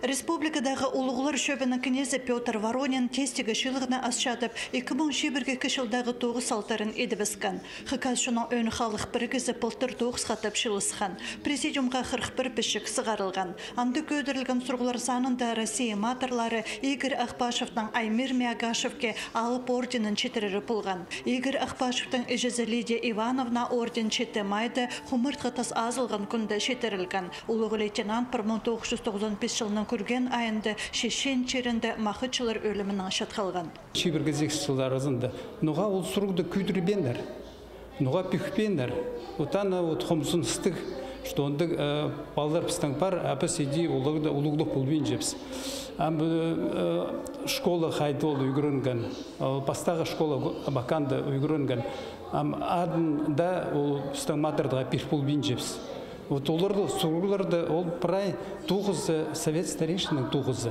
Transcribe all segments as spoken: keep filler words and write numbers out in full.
Республикадағы Улуғлар чӧбінің кнезі Пётр Воронин тестігі чыылығны асчадып, ікі муң чибіргі ікі чылдағы тоғыс алтарын идібіскен. Хакас чонның ӧӧн халых пірігізі пылтыр тоғыс хатап чыылысхан. Президиумға хырых пір пічік сығарылған. Анда кӧдірілген сурығлар санында Россия матырлары Игорь Ахпашевтің Аймир Мягашевке Алып орденін читірері полған. Игорь Ахпашевтің іҷезі Лидия Ивановна орден читі майда хумартхы тас азылған кӱнде читірілген. Улуғ лейтенант пір муң тоғыс чӱс тоғызон пис чылның кӱрген айында Чечен чирінде махачылар ӧлімінең чатхалған. Чибіргі сигіс чыл аразында ноға ол сурығды кӧдірбееннер, ноға пӱкпееннер. Вот ана вот хомзыныстығ, что андағ, э, палалар пістің пар, а піс иди оларны улуғлап полбинчабыс. Ам, э, э, школа хайди ол ӱгренген, ол пастағы школа Абаканда ӱгренген. Ам адын даа ол пістің матырға пир полбинчабыс. Вот оларда сурығларда ол прай тоғызы совет старейшинаның тоғызы.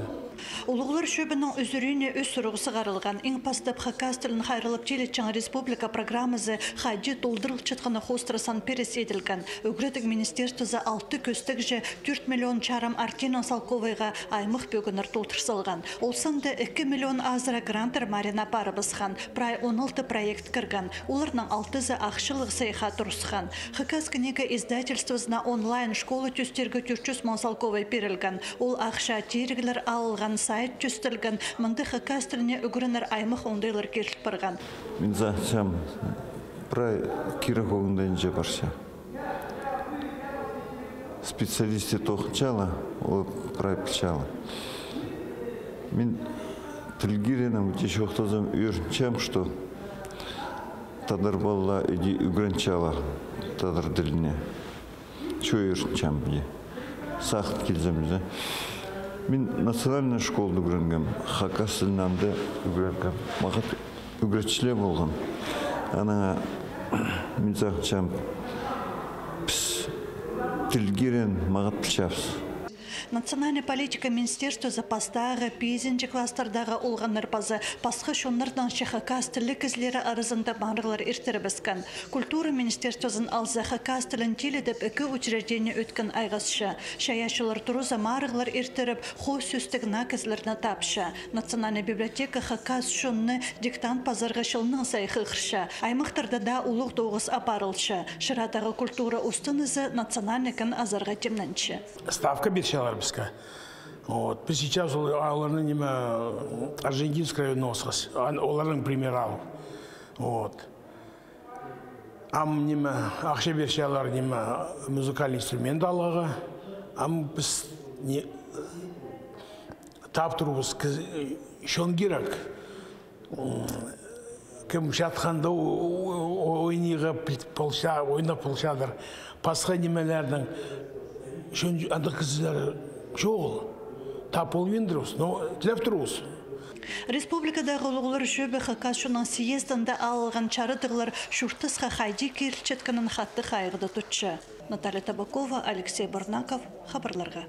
Улуғлар чӧбінің ӱзӱріне ӱс сурығ сығарылған. Иң пастап хакас тілін хайраллап тилетчең республика программазы хайди толдырылчатханы хоостыра сан пиріс иділген. Ӱгредіг министерствозы алты кӧстегҷе тӧрт миллион чарым артинаң салковайға аймах пӧгіннер толдыр салған. Ол санда ікі миллион азыра гранттар марығына парыбысхан. Прай он алты проект кірген. Оларның алтызы ахчалығ сайыхха турысхан. Хакас книга издательствозына онлайн школа тӧстирге тӧрт чӱс муң салковай пирілген. Ол ахча тиріглер алылған, сайт тӧстелген. Мында хакас тіліне ӱгренер аймах оңдайлар киріл парған. Мин сағынчам, прай кирек оңдайынҷа парча. Специалисты тоғынчалар, ол прай пілчелер. Мин тіл кирегін ӱчӱн чоохтазам, ӧрінчем, что тадар палалар иди ӱгренчелер тадар тіліне. Чоо ӧрінчем иди. Сағын килзем, зе. Мин национальный школада ӱгренгем, хакас тілін анда ӱгренгем. Мағат ӱгретчілер полған. Анаң мин сағынчам, піс тіл кирегін мағат пілчебіс. Национальнай политика министерствозы пастағы, пизінҷі класстардағы олғаннар паза пасха чоннарның че хакас тілліг кізілері аразында марығлар иртірібіскен. Культура министерствозын алза, хакас тілін тилідіп ікі учреждение ӧткін айғасча. Чайаачылар туразы марығлар иртіріп, хоос сӧстіг наа кізілерні тапча. Национальнай библиотека хакас чонны диктант пазарға чылнаң сайын хығырча. Аймахтарда даа улуғ тоғыс апарылча. Чырадағы культура устынызы национальнай кін азарға тимненче. Ставка пирчелер піске. Вот. Піс сейчас ол-, оларны, ниме, Орджоникидзевский районнаң осхас. Ан-, оларның пример ал. Вот. Ам, ниме, ахча пирчелер, ниме, музыкальный инструмент аларға. Ам піс, не, тап турбыс, кіз-, чон кирек. М, кем чатханда о-, о-, ойнирға піл-, полча-, ойнап полчадыр. Пасха нимелернің чон, андағ кізілер чоғыл. Тап полбин турбыс, но тілеп турбыс. Республикадағы Улуғлар чӧбі хакас чонның съездінде алылған чарыдығлар чуртасха хайди кирілчеткенін хатығ хайығда тутча. Наталья Табакова, Алексей Барнаков, хабарларға.